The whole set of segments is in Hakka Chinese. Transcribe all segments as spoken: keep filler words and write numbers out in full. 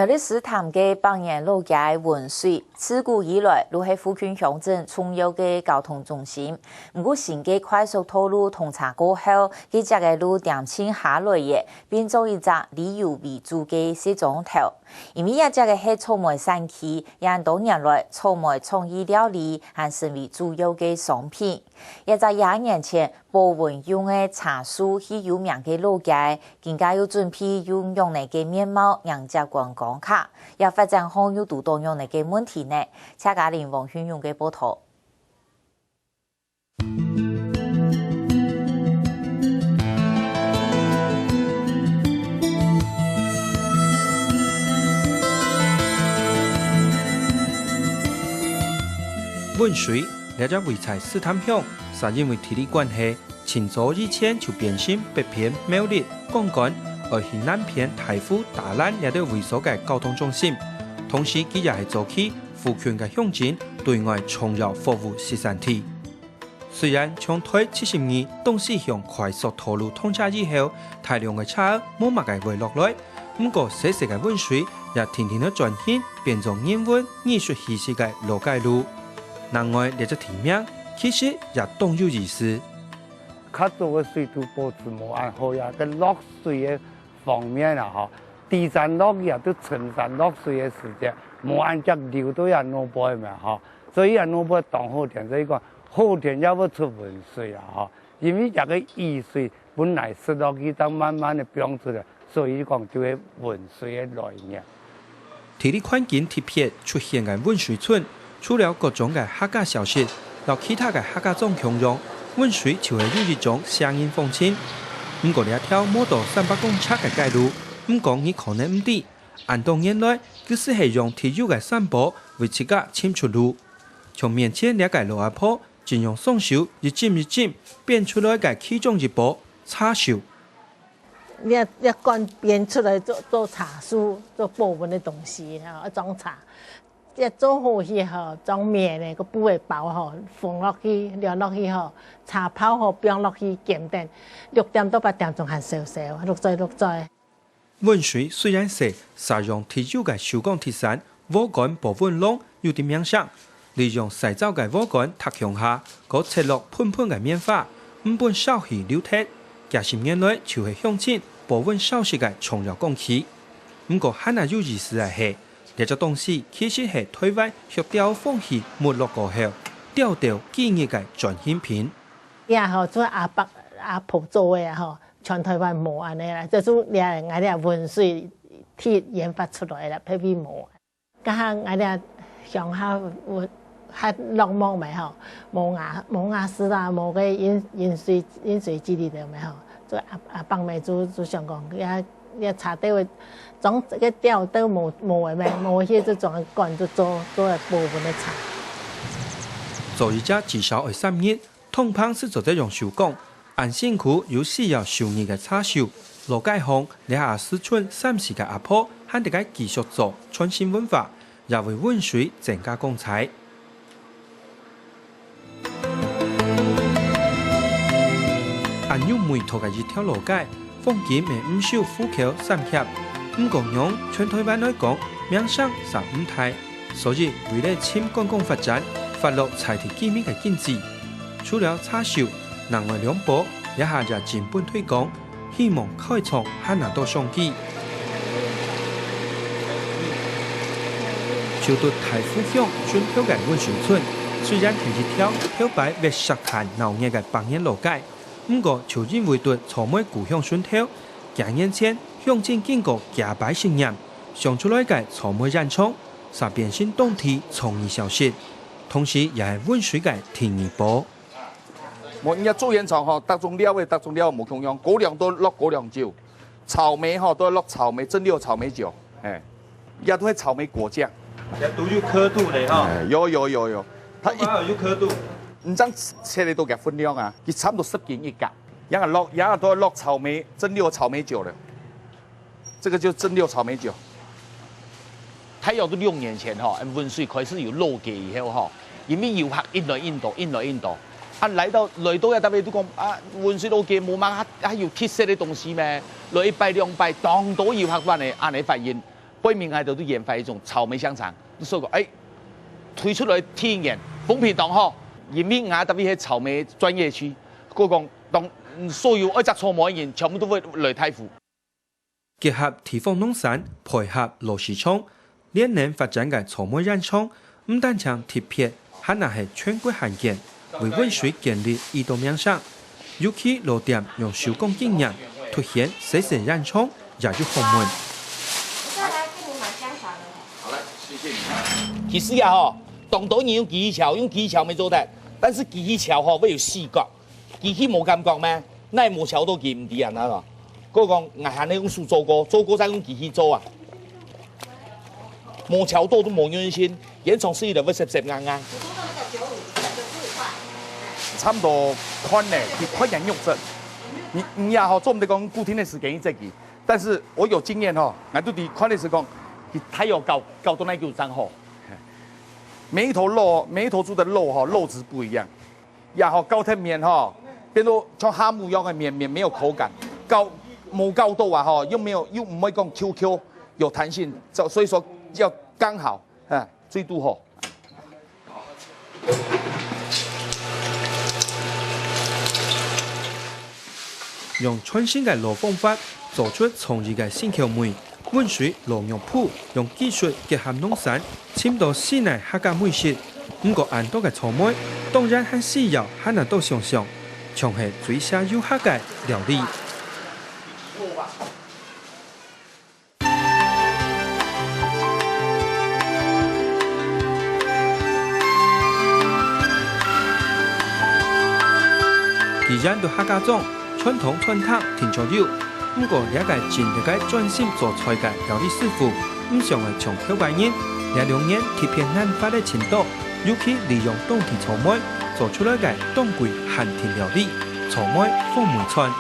苗栗獅潭个百年老街文水，自古以來就係附近鄉鎮重要个交通中心。毋過新个快速道路通車過後，該隻个路恬靜下來咧，變做一隻旅遊為主个食庄頭。因為這隻个係草莓產區，也多年來草莓創意料理還成為主要个商品。這隻廿年前保溫用个茶樹係有名个老街， 今下又準備用仰仔个面貌迎接觀光客，這發展項又堵著仰仔个問題呢？謝嘉玲、黃訓勇个報導。文水，這隻位在獅潭鄉，就因為地理關係， 清朝以前就編成北爿苗栗、槓桿，愛去南爿大湖、大蘭這兜位所个交通中心，同時佢也係早期附近个鄉鎮對外重要貨物集散地。雖然從台七十二東勢向快速道路通車以後，大量个車無麼个會落來，毋過細細个文水也定定仔轉型，變做人文藝術氣息个老街路。另外，這隻地名其實也當有意思。 較早个水土保持無恁好呀，該落水个方面啊，吼，底層落雨啊，都深山落水个時節，無恁遽流到這路背嘛，吼。所以這路背當好天，所以講好天也會出文水啊，吼。因為這个雨水本來食落去，正慢慢个放出來， 所以講就係文水个來源。地理環境特別出現个文水村，除了各種个客家小食，摎其他个客家庄共樣，文水就係有一種聲音風情。毋過這條無到三百公尺个街路，毋講你可能毋知，恁多年來，佢就係用特有个山坡為自家尋出路。像面前這个老阿婆， 正用雙手一針一針編出來个其中一把茶繡。這，這管編出來做，做茶樹，做保溫个東西，吼，裝茶。這做好去吼，裝綿个，个布个包吼，封落去，連落去吼，茶泡吼，放落去，鹹等，六點到八點鐘還燒燒，淥嘴淥嘴。 文水雖然細，煞用特有个手工特產禾稈保溫籠有得名聲。利用曬燥个禾稈疊共下，過切落盆盆个棉花，毋分燒氣流忒。幾十年來就係鄉親保溫燒食个重要工具。毋過還較有意思个係，這隻東西其實係臺灣畜鳥風氣沒落過後，鳥竇記憶个轉型品。這吼，就阿伯阿婆做个啊吼， 全臺灣無恁呢啦，就係這𠊎這文水特研發出來啦，別位無。該下𠊎這鄉下有，還落雨咩吼，無瓦，無瓦斯啦，無个飲，飲水，飲水機裡頭咩吼，所以阿，阿伯姆就，就想講，這，這茶竇个，種這个鳥竇無，無个咩，無去就種管就做，做个保溫个茶。做一隻至少愛三日， 通常係做得用手工，恁辛苦又需要手藝个茶繡，老街項這下就賰三四个阿婆還在該繼續做傳承文化，也為文水增加光彩。恁有味道个一條老街， 風景乜毋輸虎口三峽。毋過仰全臺灣來講，名聲煞毋大，所以為了尋觀光發展，發落在地居民个經濟。除了茶繡，另外兩把這下也正分推廣，希望開創還較多商機。就在大湖鄉脣頭个文水村，雖然係一條頭擺會石炭鬧熱个百年老街， 毋過就因為在草莓故鄉脣頭，幾年前鄉親經過幾擺實驗，想出來个草莓煙腸，煞變成當地創意小食，同時也係文水个第二寶。無，人家做煙腸吼，逐種料个，逐種料無共樣，高粱都落高粱酒，草莓吼，都落草莓，蒸餾草莓酒，嘿。 也都係草莓果醬。也都有刻度嘞哈。哎，有有有有，它一，它還有刻度。你這樣切的都給分量啊，佢差不多十斤一個，然後落，然後都要落草莓，蒸餾草莓酒了。這個就蒸餾草莓酒。大約都六年前吼，文水開始有老街以後吼，因為遊客越來越多，越來越多，啊，來到，來到這搭位都講啊，文水老街無麼个，還有特色个東西咩？來一擺兩擺，當多遊客恁呢，恁呢反應。背面𠊎兜都研發一種草莓香腸，所以講，哎，推出來第一年，風評當好，因為𠊎特別係草莓專業區，故講當，嗯，所有愛食草莓个人全部都會來大湖。結合地方農產，配合老市場，連年發展个草莓園場，毋單淨特別，還係全國罕見，為汶水建立一道名聲。 尤其老店用手工經驗，凸顯細細園場也有學問。再來，給你買香腸了。好，來，謝謝你。其實呀吼，當多人用機器敲，用機器敲無做得，但是機器敲吼會有死角，機器無感覺咩？哪會無敲到佢毋知啊？那個，我講，𠊎還係用手做過，做過再用機器做啊。 無敲到都無韌性，現場食起來會澀澀硬硬。差不多看呢，佢看人肉質。你，你也吼，做毋得講固定个時間去做佢。但是我有經驗吼，𠊎都知看个時講，佢大約搞，搞到哪久正好。每一頭肉，每一頭豬的肉吼，肉質不一樣。 也吼，搞忒綿吼，變到像蝦蟆樣个綿綿，沒有口感。搞，無搞到啊吼，又沒有，又毋會講Q Q，有彈性，所，所以說要剛好，啊，最度好。用創新个老方法，做出創意个新口味。 汶水老肉脯用技術結合農產，尋到市內客家美食。毋過恁多个草莓，當然還需要還較多想像，像係最適合客个料理。 既然到客家庄，傳統餐廳定著有，毋過這個真正个專心做菜个料理師傅，毋想愛像頭擺人，這兩年特別研發个真多，尤其利用當地草莓做出來个當季限定料理，草莓風味餐。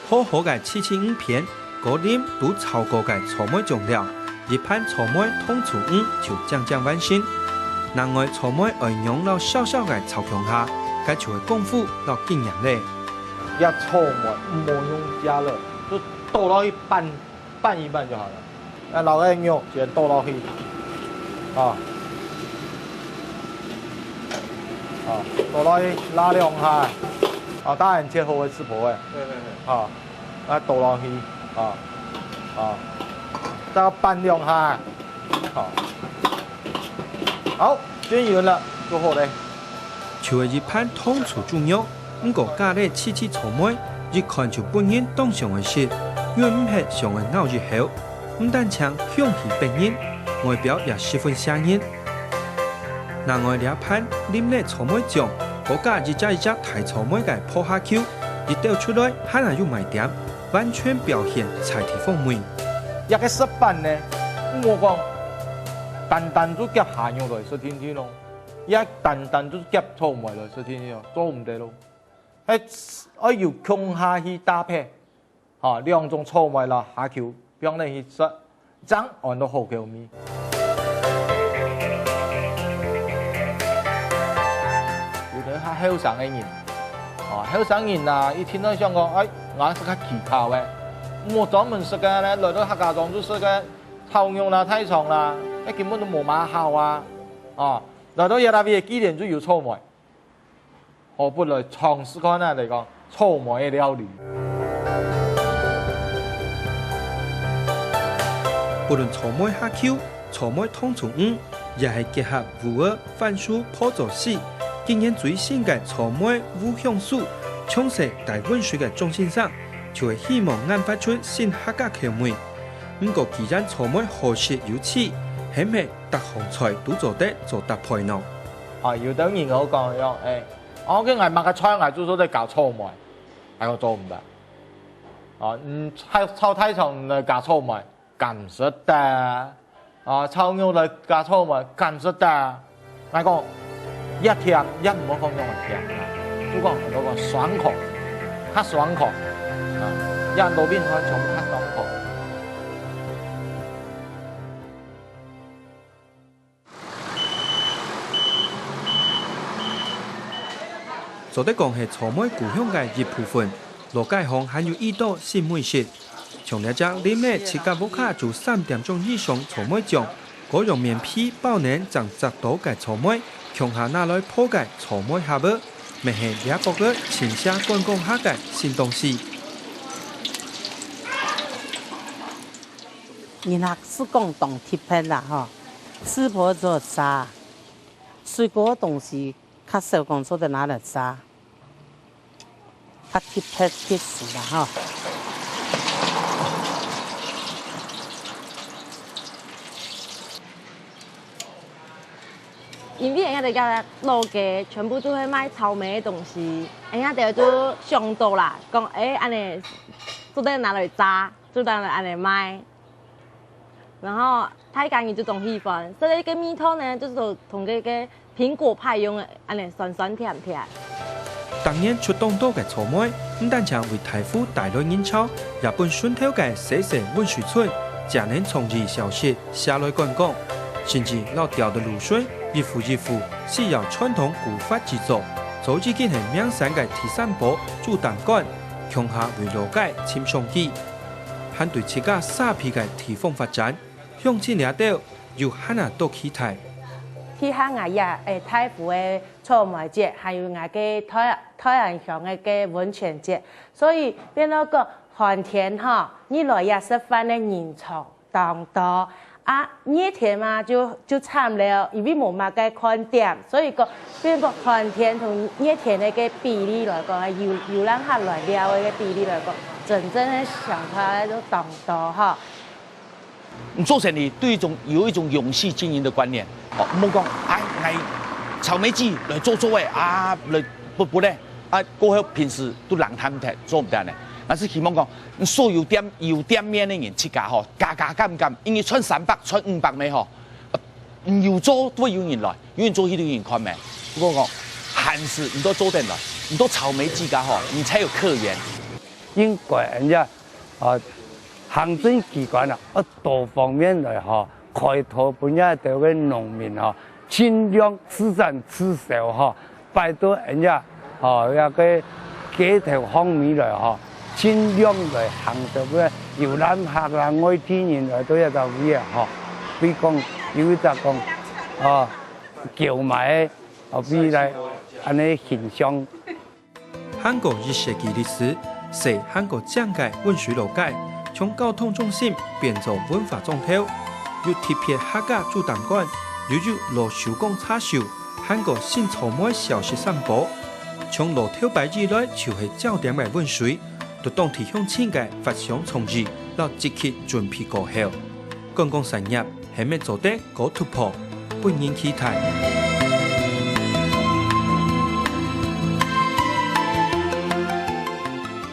好好个七七魚片，過淋都炒過个草莓醬料，一盤草莓糖醋魚就正正完成。另外，草莓愛用摎燒燒个炒共下，該就係功夫摎經驗咧。這草莓毋好用夾了，就倒落去拌 拌一拌就好了。啊，摎該肉先倒落去，啊，啊，倒落去抐兩下，啊，當然切好个石燔仔，對對對。啊，啊，倒落去，啊，啊，再拌兩下，好，好，均勻了，做好咧。就係一盤糖醋豬肉， 毋過加了七七草莓，一看就分人當想愛食，忍毋核想愛咬一口。毋單淨香氣逼人，外表也十分唌人。另外這盤淋了草莓醬，過加一隻一隻大草莓个破蝦球，一兜出來還有賣點，完全表現在地風味。這個石燖呢，毋好講單單就夾蝦肉來食定定咯，也單單就夾草莓來食定定咯，做毋得咯。 係愛有共下去搭配，吼，兩種草莓摎蝦球放等去食，正安到好口味。有兜較後生个人，吼，後生人啊，一定會想講，哎，𠊎食較奇巧个，毋好專門食个呢，來到客家庄就食个炒肉啦、大腸啦，該根本都無麼好啊，哦，來到這搭位既然就有草莓。 何不來嘗試看啊，來講草莓个料理。不論草莓蝦球、草莓糖醋魚，也係結合芋仔、番薯、泡椒絲，今年最新个草莓芋香酥，從細戴溫水个鍾先生，就係希望研發出新客家口味。毋過既然草莓好食有趣，係毋係逐項菜都做得做搭配呢？啊，有兜人會講樣，哎， 哦，該𠊎麼个菜𠊎就做得加草莓，𠊎講做毋得。哦，嗯，炒，炒大腸來加草莓，敢食得啊？哦，炒肉來加草莓，敢食得啊？𠊎講，越甜，越毋好講用甜啊，就講，就講爽口，較爽口。啊，越多變化，全部較爽口。做得講係草莓故鄉个一部分。老街項還有已多新美食，像這隻林仔自家屋下煮三點鐘以上草莓醬，該用棉被包等正摘到个草莓，共下拿來泡个草莓盒仔，乜係這駁仔盡適觀光客个新東西。人客係講當特別啦吼，食無做啥，水果東西較少講做得拿來炸。 較特別特殊啦吼。因為人家个老街全部都係賣草莓个東西，人家就想到啦，講，欸，恁仔做得拿來炸，做得拿來恁仔賣。 然後大家人就當喜歡，所以个味道呢，就係同，同該个蘋果派用个恁仔酸酸甜甜。逐年出當多个草莓，毋單淨為大湖帶來人潮，也分脣頭个細細溫水村，正能創意小食寫來觀光。甚至摎釣个露筍，一壺一壺，需要傳統古法製作，早已經係名山个第三寶煮擔乾，共下為老街尋商機。 還對自家沙鼻个地方發展，鄉親這兜又還較多期待。去行啊，也，欸，大湖个草莓節，還有𠊎个泰，泰安鄉个个溫泉節。所以變到講，寒天吼，你來這食飯个人潮當多。啊，熱天嘛，就，就慘了，因為無麼个看點，所以講，變講寒天同熱天个个比例來講，遊，遊覽客來尞个个比例來講，真正个相差就當多吼。 你做生理對一種，有一種永續經營的觀念，哦，毋好講，哎，𠊎草莓季來做做个，啊，來不不咧，啊，過後平時都冷淡忒，做毋得呢。𠊎係希望講，所有店，有店面个人自家吼，加加減減，因為賺三百、賺五百咩吼，呃，有做都會有人來，有人做，一定有人看咩。不過講，還係你都做得來，你都草莓季家吼，你才有客源。應該人家，啊，行政機關啊，要多方面來吼，開拓分這兜个農民吼，盡量自產自銷吼，擺到人家吼，這个街頭巷尾來吼，盡量來行到个遊覽客啦、外地人來到這搭位啊吼，比如講有一隻講，哦，叫賣个，哦，比來恁仔形象。 還過一世紀歷史，細還過靚个溫水老街，從交通中心變做文化莊頭，有特別客家煮擔乾，又有老手工茶手，還過新草莓小食三寶。從老頭擺以來就係焦點个溫水，都當地鄉親个發想創意，摎積極準備過後。觀光產業係毋係做得過突破，分人期待。